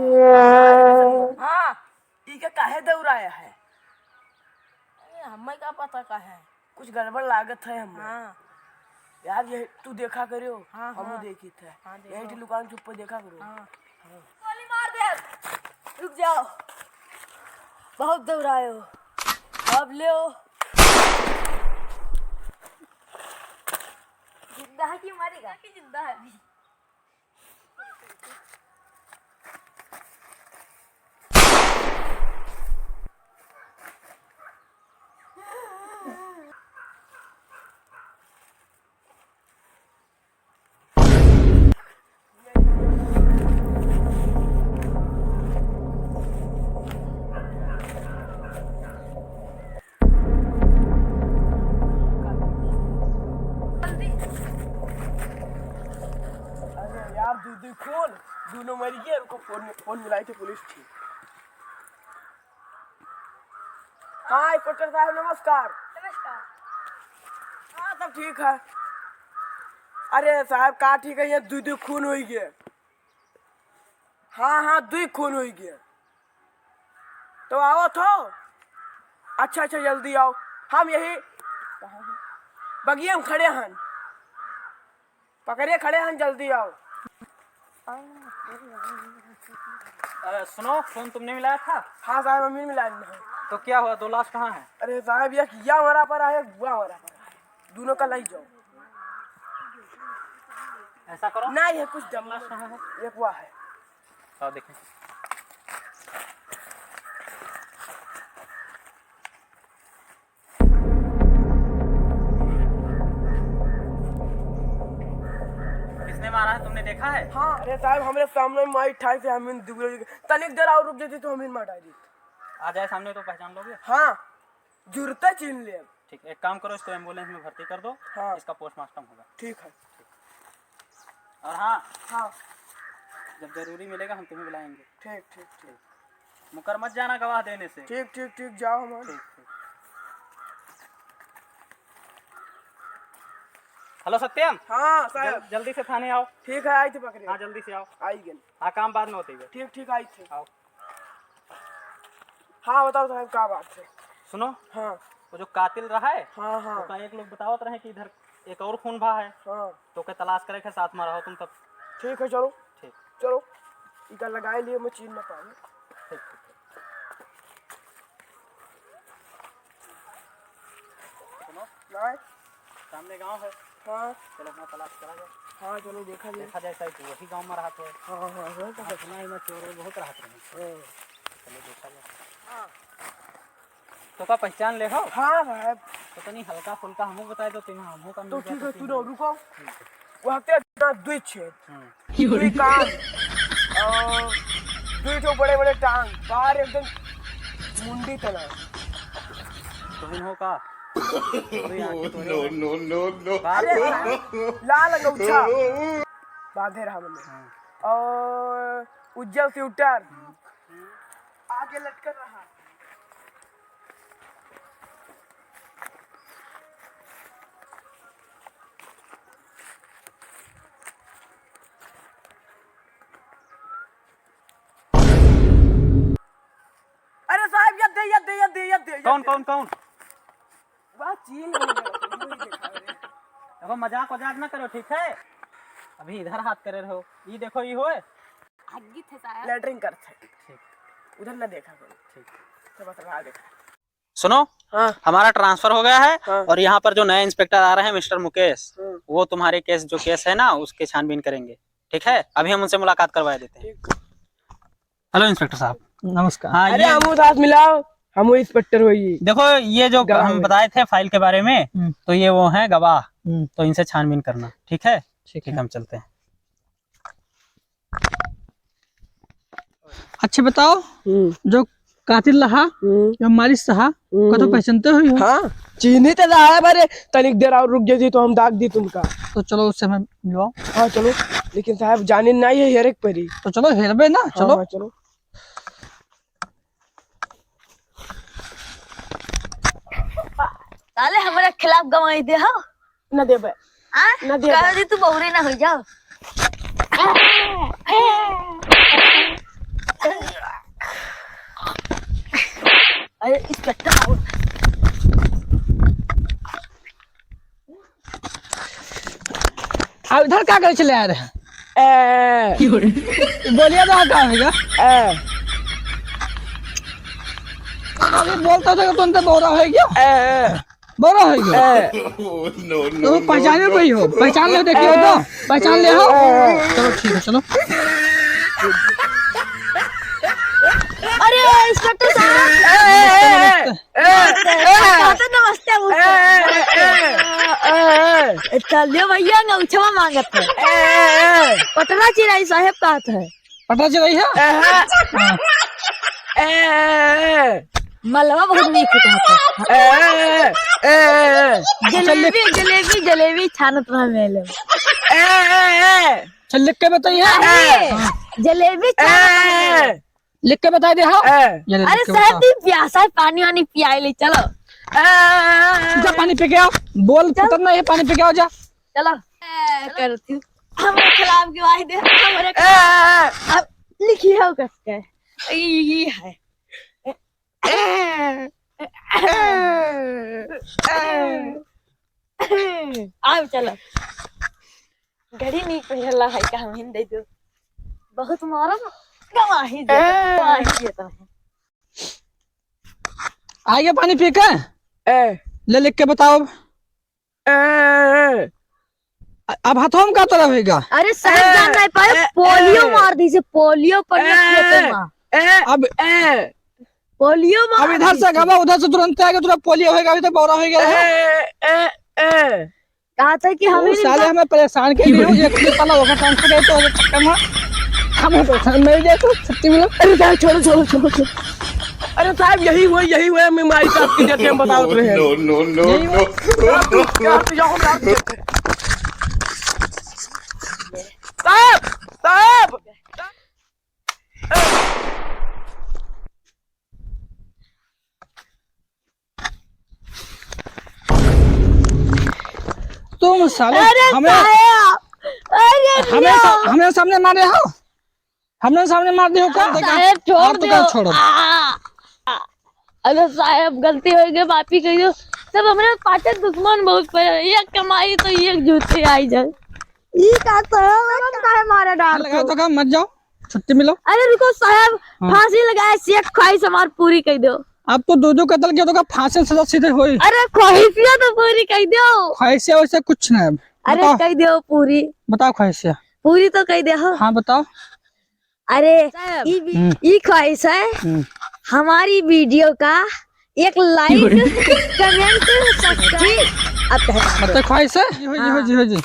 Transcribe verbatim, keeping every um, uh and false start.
हाँ, ई के काहे दौड़ाया है? अरे, हमें का पता का है? कुछ गड़बड़ लागत है हमें। हाँ। यार, ये तू देखा करियो, हाँ, हमहू हाँ। देखी थे। हाँ, देखो। यही ठे लुकान छुप पे देखा करो। हाँ। गोली मार दे। रुक जाओ, बहुत दौड़ाए हो, अब ले हो। जिंदा है कि मरेगा? कि जिंदा है अभी। अरे यार, दू दू खून, दोनों मर गए। रुको, फोन, फोन मिलाई थे पुलिस की। हाँ, इंस्पेक्टर साहब, नमस्कार। नमस्कार। हाँ, सब ठीक है। अरे साहब, का ठीक है, ये दू दू खून होई गए। हाँ, हाँ, दू खून होई गए। तो आओ थो। अच्छा, अच्छा, जल्दी आओ। हम यही बगिया में खड़े हन। पकड़े खड़े हन, जल्दी आओ। अरे सुनो, फोन तुमने मिलाया था? हाँ साहब, अमीन मिलाया था। तो क्या हुआ, दो लाश कहाँ है? अरे साहब, एक या हमारा पर है, एक बुआ हमारा पर है, दोनों का लाई जाओ। ऐसा करो। नहीं है कुछ दम। लाश कहाँ है? एक हुआ है। आओ देखें। किसने मारा है, तुमने देखा है? हाँ, अरे साहब, हमरे सामने माई ठाई से हमीन दुबले, तनिक देर और रुक जाती तो हमीन मार डाली। आ जाए सामने तो पहचान लोगे? हाँ, जुरता चीन ले। ठीक, एक काम करो, इसको एम्बुलेंस में भर्ती कर दो। हाँ। इसका पोस्टमार्टम होगा। ठीक है। और हाँ, हाँ। जब जरूरी मिलेगा, हम तुम्हें बुलाएंगे। ठीक, ठीक, ठीक। मुकर मत जाना गवाह देने से। ठीक, ठीक, ठीक, जाओ हम। ठीक, ठीक। हेलो सत्यम। हाँ साहब। जल-, जल्दी से थाने आओ। ठीक है, आई थे पकड़े। हाँ, जल्दी से आओ। आई गए। हाँ, काम बाद में होते ही। ठीक, ठीक, आई थे। आओ। हाँ, बताओ साहब, का बात है? सुनो। हाँ। वो जो कातिल रहा है, हाँ, हाँ। ओका एक लोग बतावत रहे कि इधर एक और खून भा है। हाँ। तो ओके तलाश करे के साथ में रहो तुम तब। ठीक है, चलो। ठीक। चलो, इका लगाए लिए मशीन में पानी। ठीक, ठीक। सुनो। नहीं। सामने गांव है। हाँ। चलो, अपना तलाश करा जाए। हाँ, चलो, देखा जाए। देखा जाए, शायद वही गांव में रहत है। हाँ, हाँ, हाँ, तो हाँ, सुना है, मैं चोर बहुत रहत रहे। हाँ। चलो, देखा जाए। हाँ। तो का पहचान ले हो? हाँ, साहब। तो तनी हल्का फुल्का हमहू बताए दो, तुम हमहू का तो मिल ठीक जाए, है, तो सुनो, रुको। ठीक है। वहाँ पे दुई छेद। हम्म। दुई कान और दुई ठो बड़े बड़े टांग, बाहर एकदम मुंडी तना। तुम हो का? No, no, no, no। अरे, लाल अंगौछा बांधे रहा मने। हाँ। और उज्जर स्वेटर आगे लटकल रहा। अरे साहब, ये दे, ये दे, ये दे, ये दे, ये कौन, दे। कौन, कौन? वाह, चीन है, ये देखा रे। देखो, मजाक वजाक ना करो, ठीक है? अभी इधर हाथ करे रहो। ये देखो, ये होए। आगी थे साहब। लेटरिन करत है। ठीक। उधर ना देखा करो। ठीक। तो बस रहा देखा। सुनो, हाँ। हमारा ट्रांसफर हो गया है हाँ। और यहाँ पर जो नए इंस्पेक्टर आ रहे हैं, मिस्टर मुकेश, हाँ। वो तुम्हारे केस, जो केस है ना, उसके छानबीन करेंगे, ठीक है? अभी हम उनसे मुलाकात करवा देते हैं। ठीक। हेलो इंस्पेक्टर साहब। नमस्कार। हाँ, अरे ये हमू साथ मिलाओ, हमू इंस्पेक्टर होई। देखो, ये जो गाँव हम में। बताए थे फाइल के बारे में, हम्म। तो ये वो हैं गवाह, हम्म। तो इनसे छानबीन करना, ठीक है? ठीक ठीक, है। हम चलते हैं। अच्छा बताओ, हम्म। जो कातिल रहा, हम्म। जो मालिश रहा, हम्म। का तो पहचानते हो ही हो? हाँ, चीन्ही तो रहा है, बारे तनिक देर और रुक जाती तो हम दाग दी तुमका। तो चलो उससे हमें मिलवाओ। हाँ चलो, लेकिन साहब जाने नहीं है हेरे के परी। तो चलो हेरबे ना, हाँ, चलो। हाँ, चलो। साले हमारे खिलाफ गवाही दे हो? न देबे। आ? न देबे। कह दी तू बहुरे ना हो जाओ। अब इधर का करे चले आ रहे हैं? ए। बोलिए तो का होइगा? ए। अभी बोलता था कि तुम तो बौरा होइगा। ए। बौरा होइगा। ए। तो पहचाने भाई हो, पहचान ले, देखियो तो, पहचान ले हो। चलो ठीक है, चलो। अरे, इंस्पेक्टर साहब। ए, ए, ए, ए। नमस्ते, ए, नमस्ते, ए, नमस्ते। ए, ए, ए, ए। ए, चल दियो भैया, अंगूठवा मांगत है। ए, ए, ए। पटना चिराई साहेब कहत है। पटना चिराई है? ए, ए। हाँ। ए, ए, ए। मलवा बहुत नीक है कहत है। ए, ए, ए, ए, ए। जलेबी, चल लिख। जलेबी, जलेबी छानत रहा मेले में। ए, ए, ए। चल लिख के बताइए। अरे, हाँ। जलेबी छानत रहा मेले में। ए। लिख के बता दे, हाँ। ए। ये ले, अरे लिख के साहब, बता। दी प्यासा है, पानी वानी पियाई ले, चलो। ए। जा पानी पी के आओ। बोल, चल। खतरनाक है, पानी पी के आओ, जा। चलो। ए, करती हूँ। हमरे खिलाफ गवाही दे, हमरे ए। खिलाफ। अब लिखी हो कसके। ई, ई है। आओ, चलो। घड़ी नीक पहिरला है का, हम हिन दे दो। बहुत मारब, गवाही दे दो, ए। गवाही दे दो। आइए पानी पी के। ए। ले लिख के बताओ। ए। अ-, अब हथवा में का तरह होइगा? अरे साहब, ए। जान नहीं पाए, ए, पोलियो ए। मार दी से, पोलियो पर ए। खेते में। ए। अब ए। पोलियो मार अब इधर दी से से। गवा, उधर से तुरंत आएगा, तुरंत पोलियो होइगा, अभी तो बौरा होइगा। ए, ए, ए। कहा था कि वो हमें साले हमें परेशान कर दिए हो, ये खुद साला होगा ट्रांसफर है तो चक्कर में हमें परेशान, मैं जाए तो छुट्टी मिलो। अरे साहब, छोड़ो, छोड़ो, छोड़ो, छोड़ो। अरे साहब, यही हुए, यही हुए, हम माई बाप की जैसे हम बतावत रहे हैं। No, no, no, यही हुए। No। यार, तू, यार, तू जाओ, यार। साहब, साहब। तुम साले अरे हमें, साहब, अरे हमें सा-, हमें सामने मारे हो, हमें सामने मार दे हो का? साहब, छोड़ आप तो दो। का छोड़ो? आ, आ, अरे साहब, गलती हो गई, माफी कर दो। सब हमरे पाछे दुश्मन बहुत पड़े, एक कमाई तो एक जूते आई जाए। ई का साहब, हम काहे मारे डाल लगा दो? तो का, मत जाओ। छुट्टी मिलो। अरे रुको साहब, हाँ। फांसी लगाए से एक ख्वाहिश हमार पूरी कर दो। अब तो दो दो कत्ल किया तो का फांसी सजा सीधे होई। अरे ख्वाहिशिया तो पूरी कर दो। ख्वाहिशिया वैसे कुछ ना है। अरे बताओ। कर दो पूरी। बताओ ख्वाहिशिया। पूरी तो कर दो। हाँ बताओ। अरे साहब। ई वी-, हम्म। ई ख्वाहिश है हम्म। हमारी वीडियो का एक like, comment, subscribe। अब तो मतलब ख्वाहिश है? जी हो जी, हो जी, हो जी।